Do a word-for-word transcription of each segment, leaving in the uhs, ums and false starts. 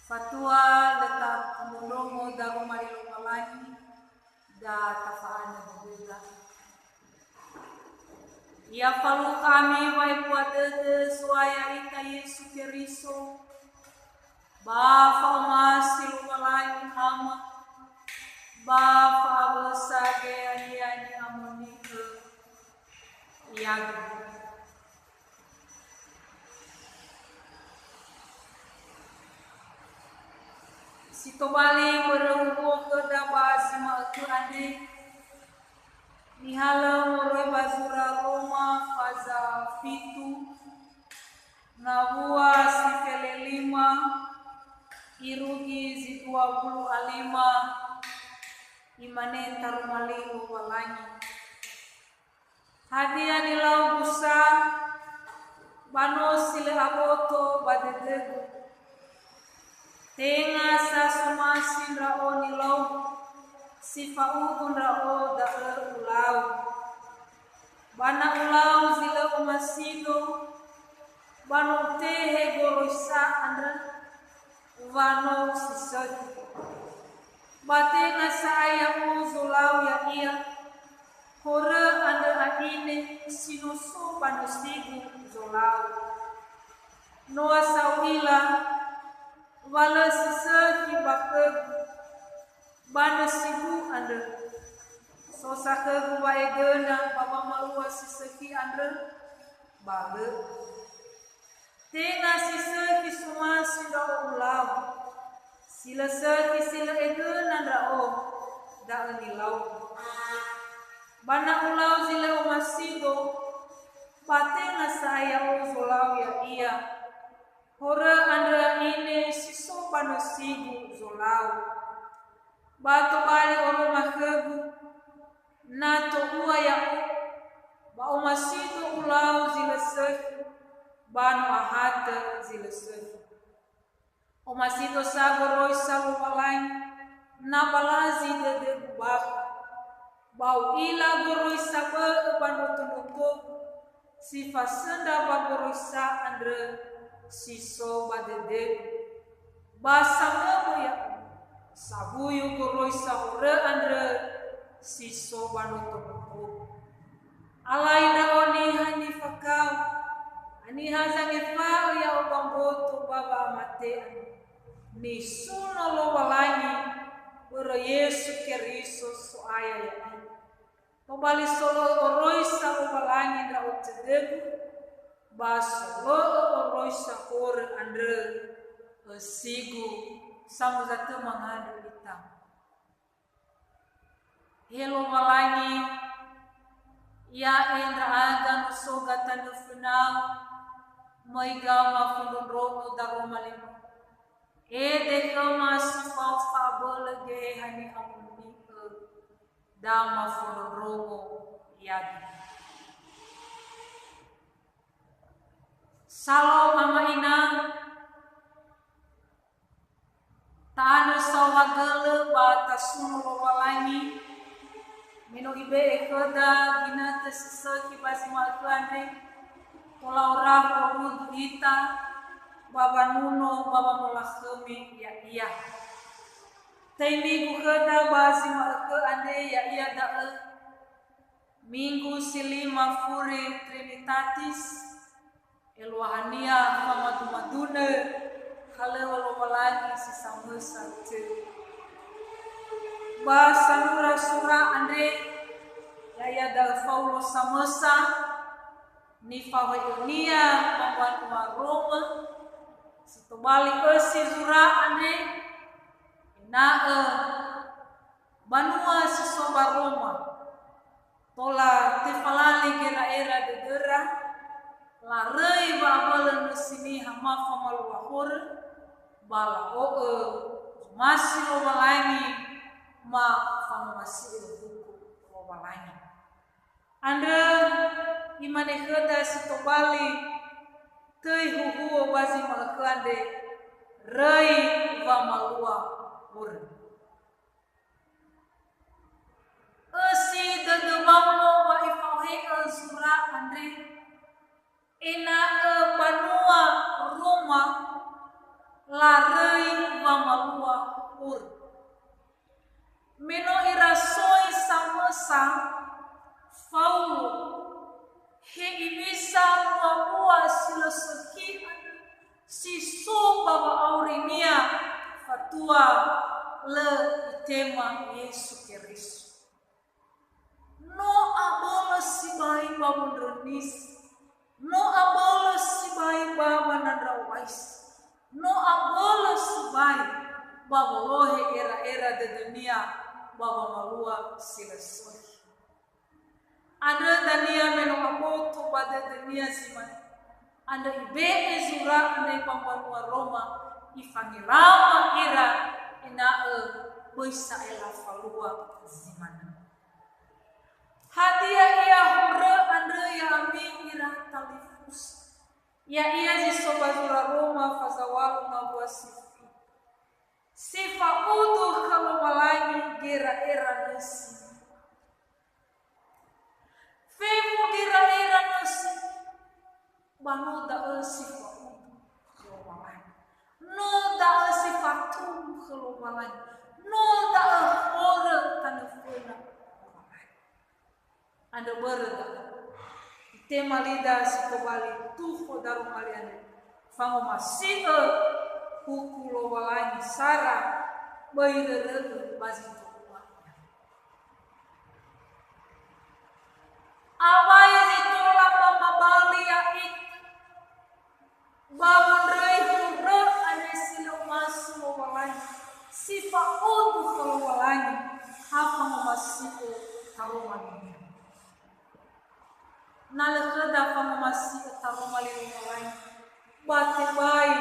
Fatua lö tafondrondrongo daroma li Lowalangi, da tafa'anö dödöda. Ya falukha ami wa'ebua dödö Zo'aya ita Yesu Keriso, ba fa'omasi Lowalangi Ama, ba fa'awösa geheha-Nia ni'amoni'ö ya'ia. Si tobali börö huhuo khöda ba zi ma'ökhö andre, nihalö moroi ba zura Roma faza fitu, ngawua si fele lima, irugi zi dua wulu a lima, imane taroma li Lowalangi. Hadia nilau-Gu sa, ba no si lö aboto ba dödögu? Tenga sa somasi ndra'o nilau-Gu, si fa'udu ndra'o da'ö ulau. Ba na ulau zi lö omasido, ba no utehe goroisa andrö, wa no si sökhi. Ba tenga sa'ae ya'o zolau ya'ia, horö andrö a'ine si no so ba nösigu zolau. Noa sa u'ila wa lö si sökhi ba khögu ba nösigu andrö. So sa khögu wa'egöna ba wamalua si sökhi andrö, ba lö. Tenga si sökhi somasi ndra'o ulau, si lö sökhi si lö egöna ndra'o, da'ö nilau-Gu. Ba na ulau zi lö omasido, ba tenga sa'ae ya'o zolau ya'ia, horö andrö a'ine si so ba nösigu zolau. Ba tobali oroma khögu, na to'ua ya'o, ba omasido ulau zi lö sökhi, ba no ahatö zi lö sökhi. Omasido sa goroisa Lowalangi, na balazi dödögu bakha, ba u'ila goroisa bö'ö ba ndrotö-ndrötögu, si fasöndra ba goroisa andrö si so ba dödögu. Ba samöbö ya'o, sawuyu goroisa horö andrö si so ba ndrotö-ndrötögu. Alai ndra'o niha nifakao, haniha zangefa'ö ya'o ba mboto ba wa'amate andrö. Nisuno Lowalangi börö Yesu Keriso So'aya ya'ia. Tobali solo'ö oroisa Lowalangi ndra'o tödögu, ba solo'ö oroisa horö andrö ösigu. Samuza tö mangandrö ita. He Lowalangi, ya'e ndra'aga no so gatanö fönau, möi gama fondrondrongo daroma li Nono. Ede khöma si fao fa'abölö geheha ni'amoni'ö, da mafondrondrongo ya'ia. Salom ama ina, ta'andrö saohagölö ba tasuno Lowalangi, me no Ibe'e khöda ginötö si sökhi ba zi ma'ökhö andre, tola orahu orudu ita ba wanuno ba wamolakhömi ya'ia. Töi migu khöda ba zi ma'ökhö andre ya'ia da'ö, Minggu si lima Furi Trinitatis, eluahania famadu-madunö halöŵö Lowalangi si samösa tö. Ba sanura sura andre, ya'ia da'ö Faulo samösa, nifahoi'önia ba mbanua Roma, si tobali ösi zura andre, ena'ö banua si so ba Roma, tola tefalali gera'era dödöra, laröi wa'abölö nösi niha ma famalua horö, ba la'o'ö zomasi Lowalangi, ma fangomasi'ö huku Lowalangi. Andrö imane khöda si tobali töi huhuo ba zi ma'ökhö andre, röi wamalua horö. Ösi dödö Waulo wa ifa'ohe'ö zura andre, ena'ö banua Roma laröi Ur. Me no irasoi samösa Faulo, he ibisa mua-mua si lö sökhi andrö si so ba wa'aurinia, fatua lö itema Yesu Keriso. No abölö sibai ba wondrönisi, no abölö sibai ba wanandra waisi, no abölö sibai ba wolohe era-era dödönia ba wamalua si lö sökhi. Andrö dania me no aboto ba dödönia zi manö. Andrö ibe'e zura andre ba mbanua Roma, ifangerama ira ena'ö böi sa'ae lafalua zi manö. Hadia ia horö andrö ya'ami ira talifusö? Ya'ia zi so ba zura Roma fazawalu ngawua si fitu. Si fa'udu khö Lowalangi gera'era nösi. Fefu gera'era nösi, ba no da'ö si fa'udu khö Lowalangi. No da'ö si fatubu khö Lowalangi. No da'ö horö tanö föna Lowalangi. Andrö börö da'ö, itema lida si tobali tufo daroma li andre, fangomasi'ö huku Lowalangi sara böi rörö'ö ba zi to'ua ia. Awai zi tola ba mabali ya'ita ba wondröi horö andre si lö omasi Lowalangi, si fa'udu khö Lowalangi, ha fangomasi'ö taroma li-Nia. Na lö khöda fangomasi'ö taroma li Lowalangi, ba tebai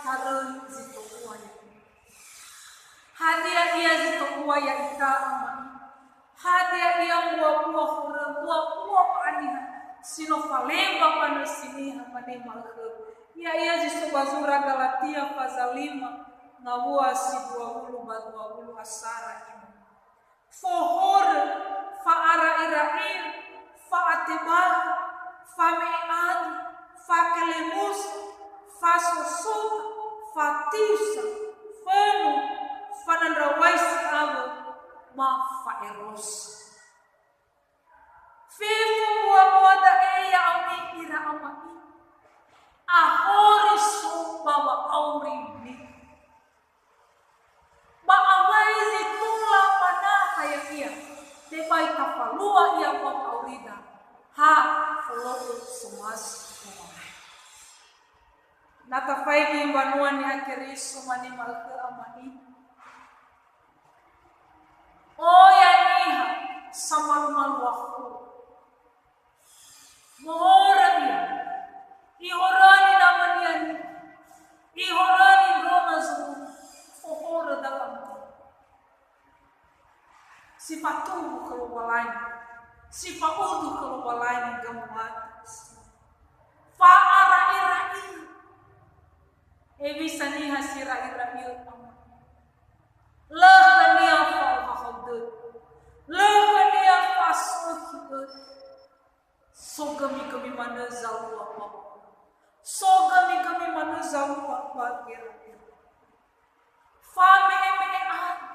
taröi zi to'ua ya'ita. Hadia ia zi to'ua ya'ita, ama? Hadia ia mbua-mbua horö, mbua-mbua wa'aniha si no falemba ba nösi niha mane ma'ökhö? Ya'ia zi so ba zura Galatia faza lima ngawua si dua wulu ba dua wulu asara ino. Fohorö, fa'ara'ira-ira, fa'atebaha, fame'e andrö, fakelemusa, fasosota, fatiusa, fönu, fanandra waisi awö ba fa'erosa. Fefu mbua-mbua da'e ya'ami ira ama'i. Ahori so ba wa'aurimi. Ba awai zi tola ba naha ya'ia, tebai tafalua ia ba wa'aurida, ha folo'ö somasi Lowalangi. Na tafaigi mbanua Niha Keriso mane ma'ökhö ama'i. Oya niha samalu-malu ahu. Mohorö ia. Ihoröni namania niha. Ihoröni ndrona zorugo. Fohorö dalam. Si fatubu khö Lowalangi. Si fa'udu khö Lowalangi gamuata. Fa'ara'ira'i. Hewisa niha si ra'ira'i, ama? Lö khönia fa'ohahau dödö. Lö khönia fasökhi dödö. So gömi-gömi manö zalua ba wa'auri. So gömi-gömi manö zalua ba gera'era. Fame'e-me'e andrö.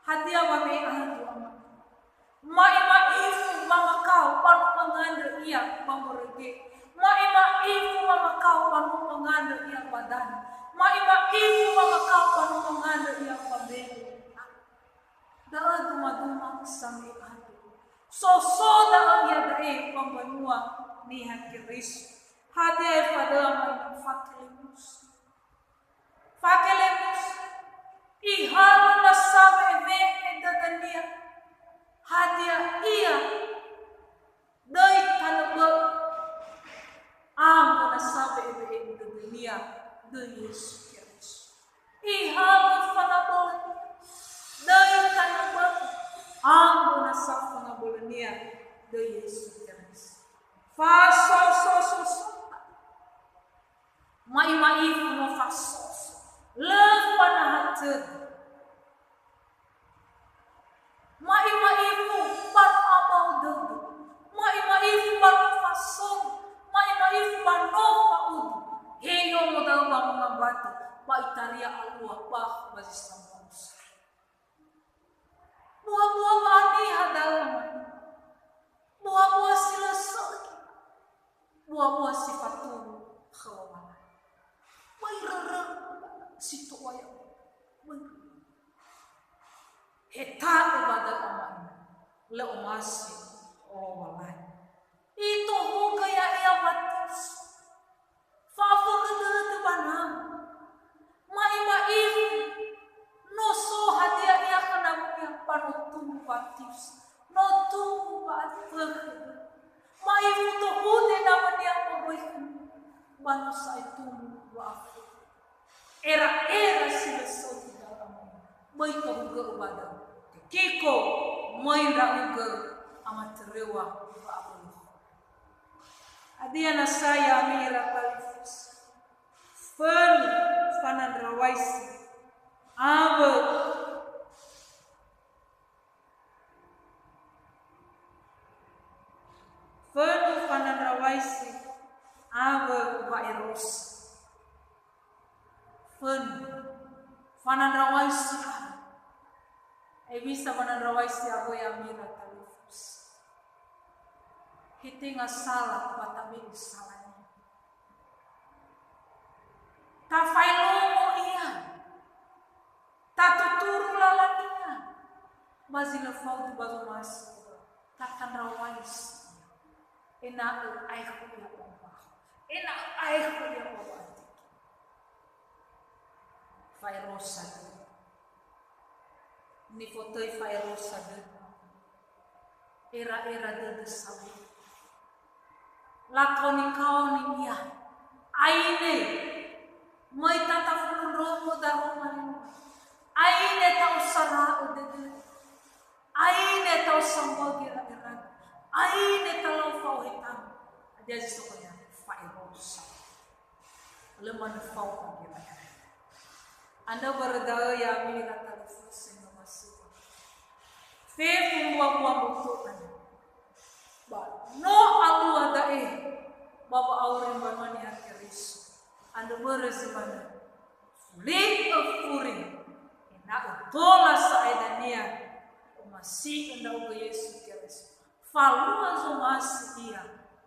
Hadia wame'e andrö, ama? Ma'ima'ifu wamakao ba no mangandrö ia ba morege. Ma'ima'ifu wamakao ba no mangandrö ia ba danö. Ma'ima'ifu wamakao ba no mangandrö ia ba mbe'e. Da'ö dumaduma same'e andrö. So-so da'ö iada'e ba mbanua Niha Keriso. Hadia efadöa mai na fakelemusa. Fakelemusa. Ihalö nasa we'ewe'e dödönia. Hadia ia? Döi tanö bö'ö. Angö nasa we'ewe'e dödönia döi Yesu Keriso. Ihalö fanabölönia. Döi tanö bö'ö. Angö nasa fanabölönia döi Yesu Keriso. Fasoso-sosota. Ma'ima'ifu no fasoso. Lö fanaha tödö. Ma'ima'ifu ba no abao dödö. Ma'ima'ifu ba no fasoso. Ma'ima'ifu ba no fa'udu. He yomo da'ö ba mangambata, ba itaria alua ba, ba zi sambua usa. Buabua wa'aniha da'ö, ama. Buabua si lö sökhi. Buabua si faturö khö Lowalangi. Böi rörö si to'oya. Böi rörö. Heta'ö ba da'ö, ama. Lö omasi Lowalangi. Itohugö ya'ia Matius. Fa'afökhö dödö ba nama. Ma'ifu, no so hadia ia khö nawönia ba no tumbu Matius. No tumbu ba afökhö. Ma'ifu tohude nawönia moroi khönia. Ba no sa'ae tumbu ba afökhö. Era'era si lö sökhi da'ö, ama. Böi tohugö'ö ba da'ö. Tekiko, möi ndra'ugö, ama, töreŵa ba abölö. Hadia nasa ya'ami ira talifusö? Fönu fanandrawaisi awö, fönu fanandrawaisi awö wa'erosa. Fönu fanandrawaisi awö. Hewisa wanandrawaisi awö ya'ami ira talifusö? He tenga sala ba tabe'e salania. Tafaelongo ia. Tatuturu lalania. Ba zi lö faudu ba zomasi. Tatandrawai si ia. Ena'ö aekhu ia ba wa'aho. Ena'ö aekhu ia ba wa'ateke. Fa'erosa dödö. Nifotöi fa'erosa dödö. Era'era dödö saŵi. Lakaoni-kaoni ia. Aine. Möi tatafulu ndrongo daroma li Lowalangi. Aine ta'osara'ö dödö. Aine ta'osambua gera'era. Aine talau fa'ohe tanö. Hadia zi so khönia? Fa'erosa. Lö manö fao gera'era. Andrö börö da'ö ya'ami ira talifusö no masiwa. Fefu mbua-mbua mboto andrö. Ba no alua da'e ba wa'auri mbanua Niha Keriso. Andrö börö zi manö. Fuli'ö furi, ena'ö tola sa'ae dania, omasi'ö ndra'ugö Yesu Keriso. Falua zomasi ia,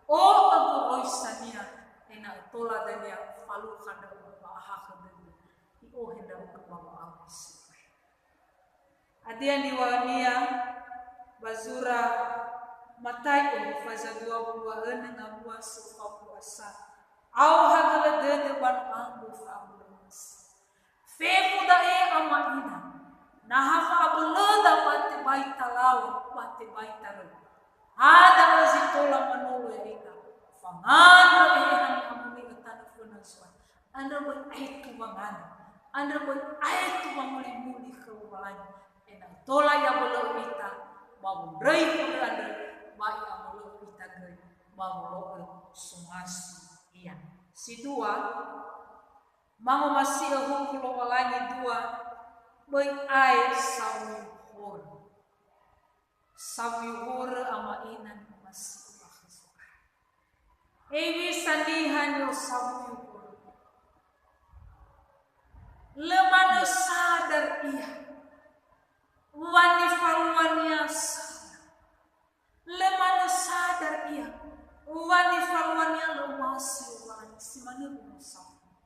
o'ö goroisania, ena'ö tola dania falukha ndra'ugö ba ahakhö dödö, i'ohe ndra'ugö ba wa'auri si ohe. Hadia niŵa'önia ba zura Mataio faza dua wulu a önö ngawua si faudu a sa. Aohagölö dödö ba no ambö fa'abölö masi. Fefu da'e, ama ina, na ha fa'abölöda ba tebai talau, ba tebai taröu. Ha da'ö zi tola manolo ya'ita. Fangandrö eheha ni'amoni'ö tanö föna Zo'aya. Andrö böi aetu wangandrö. Andrö böi aetu wamuli-muli khö Lowalangi. Ena'ö tola i'abölö'ö ita ba wondröi horö andrö, ba i'abölö'ö ita göi ba wolo'ö somasi ia. Si dua, mangomasi'ö huku Lowalangi dua, böi ae sawuyu horö. Sawuyu horö, ama ina ni'omasi'ö ba khö Zo'aya. Hewisa niha ni'osawuyu horö. Lö manö sadar ia wa nifaluania sala. Lö manö sadar ia wa nifaluania lö omasi Lowalangi, si manö ni'osawuyu.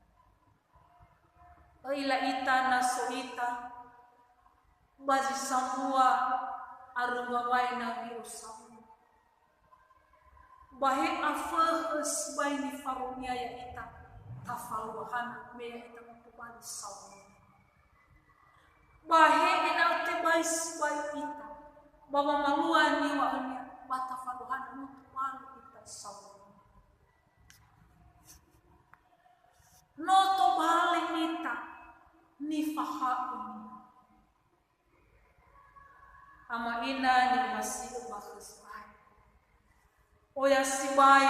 Öila ita na so ita ba zi sambua aröu wawae na ni'osawuyu. Ba he afökhö sibai nifaluania ya'ita, tafalua hana me ya'ita no tobali sawuyu. Ba he ena'ö tebai sibai ita ba wamalua niŵa'önia, ba tafalua hana no tobali ita sawuyu. No tobali ita nifahaö. Ama ina ni'omasi'ö ba khö Zo'aya. Oya sibai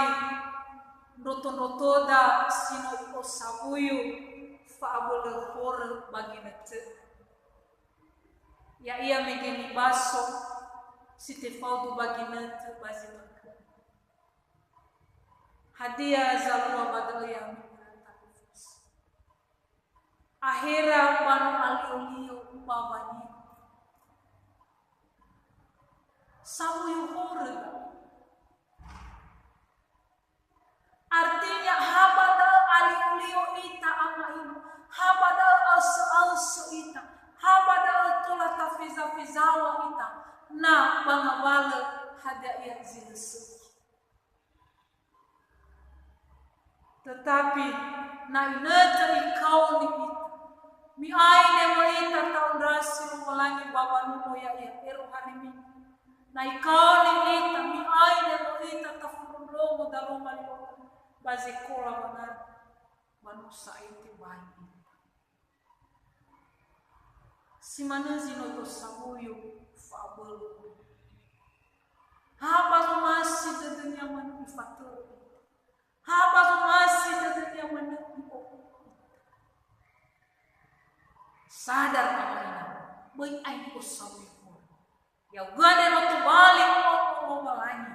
ndroto-ndrotoda si no i'osawuyu fa'abölö horö ba ginötö. Ya'ia mege nibaso si tefaudu ba ginötö ba zi mangkö. Hadia zalua ba da'ö ya'ami ira talifusö? Ahera ba no alio-lio ba wanino. Sawuyu horö da'ö. Artinya, ha ba da'ö alio-lio ita, ama ina, ha ba da'ö aosö-aosö ita, ha ba da'ö tola tafeza-fezawa ita, na ba ngawalö hadia ia zi lö sökhi. Tetapi, na inötö ikaoni ita, mi'aine möi ita ta'ondrasi Lowalangi ba wanumo ya'ia, ero harimi. Na ikaoni ita, mi'aine möi ita tafondrondrongo daroma li Lowalangi ba zekola wanari, ba no sa'ae tebai ita. Si manö zi no tosawuyu fa'abölö. Ha ba zomasi dödönia manö ifatörö ita. Ha ba zomasi dödönia manö i'o'ö ita. Sadar, ama ina, böi ain osawuyu horö. Ya'ugö andre no tobali oto Lowalangi,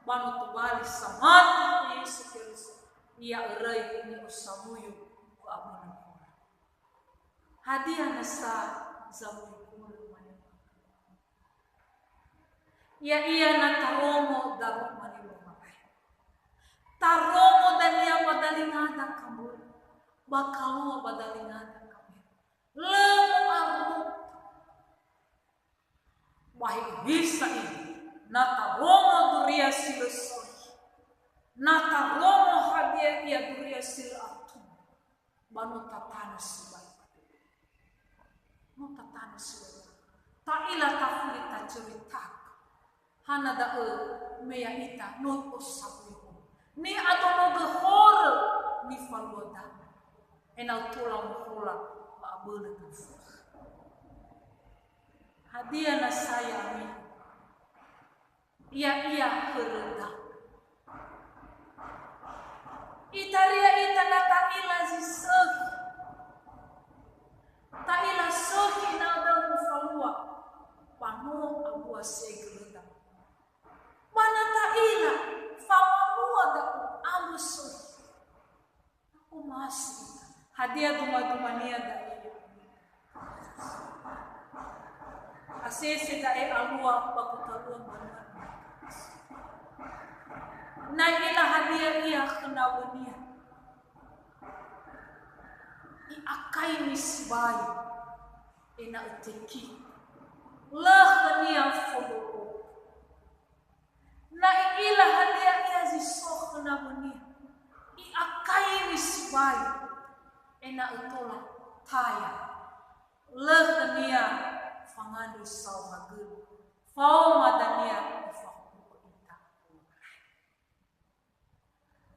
ba no tobali samati khö Yesu Keriso, ia öröi ni'osawuyu fa'abölö khöra. Hadia nasa zawuyu horö manö? Ya'ia na tarongo daroma li Lowalangi. Tarongo dania ba dalingada kamöi, ba kalua ba dalingada kamöi. Lö mo'aru. Ba hewisa ira, na tarongo duria si lö sökhi, na tarongo hadia ia duria si lö atua, ba no tatanö sibai. No tatanö sibai. Ta'ila tafuli taceritakan. Hana da'ö me ya'ita no osawuyu. Ni'adonogö horö nifalua da'ö. Ena'ö tola mohola ba abölö tafökha. Hadia nasa ya'ami? Ya'ia höröda. Itaria ita na ta'ila zi sökhi. Ta'ila sökhi na da'ö mufalua, ba no ambua si'ai göröda. Ba na ta'ila, fawalua da'ö ambua sökhi. Omasi ita. Hadia duma-dumania da'e? Asese da'e alua ba gotalua mbanua. Na i'ila hadia ia khö nawönia, i'akaimi sibai ena'ö teki. Lö khönia fondroroma. Na i'ila hadia ia zi so khö nawönia, i'akaimi sibai ena'ö tola taya. Lö khönia fangandrö saohagölö, faoma dania ifahowu'ö ita.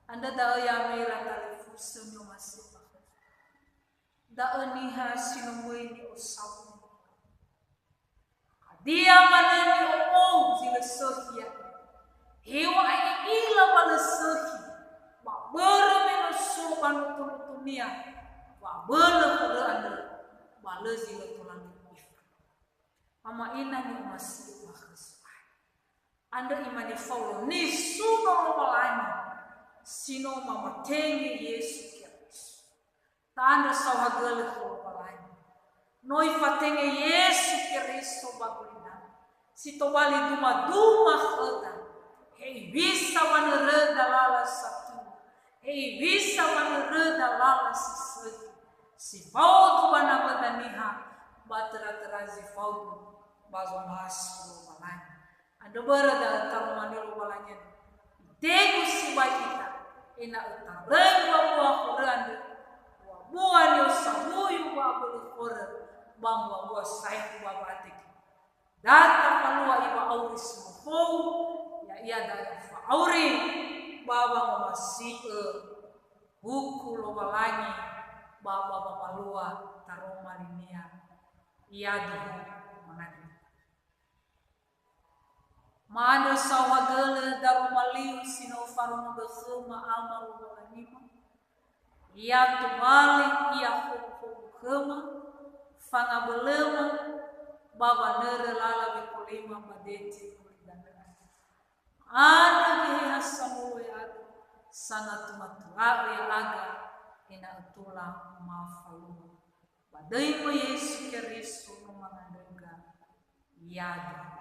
Andrö da'ö ya'ami ira talifusö ni'omasi'ö ba khöda. Da'ö niha si no möi ni'osawuyu. Hadia manö ni'o'ou zi lö sökhi ya'ia? Heŵa'ae i'ila wa lö sökhi, ba börö me no so ba noto-notonia wa'abölö khörö andrö, ba lö zi lö tola ni'oifalua. Ama ina ni'omasi'ö ba khö Zo'aya. Andrö imane Faulo, nisuno Lowalangi si no mamatenge Yesu Keriso. Ta'andrö saohagölö khö Lowalangi. No ifatenge Yesu Keriso ba gulidanö, si tobali duma-duma khöda. Hewisa wanöröda lala satua, hewisa wanöröda lala si sökhi, si faudu ba nawöda niha, ba töra-töra zi faudu ba zomasi Lowalangi. Andrö börö da'ö taroma li Lowalangi andrö. Itegu sibai ita, ena'ö taröi wabua horö andrö, wabua ni'osawuyu wa'abölö khörö, ba mbuabua saekhu ba wa'ateke. Da tafalua iwa'auri si no fou, ya'ia da'ö fa'auri ba wangomasi'ö huku Lowalangi ba, ba wamalua taroma linia. Ia duhu mangandrö. Ma'andrö saohagölö daroma liu si no faronogö khöma Ama Lowalangima. Ia tobali ia howuhowu khöma, fangabölöma, ba wanörö lala wekolema ba dete gulidanö. Andrö Geheha Samöw̃ö ya'aga, sangatumatua'ö ya'aga, ena'ö tola mafalua. Ba döi-Mö Yesu Keriso no mangandröga. Yadu.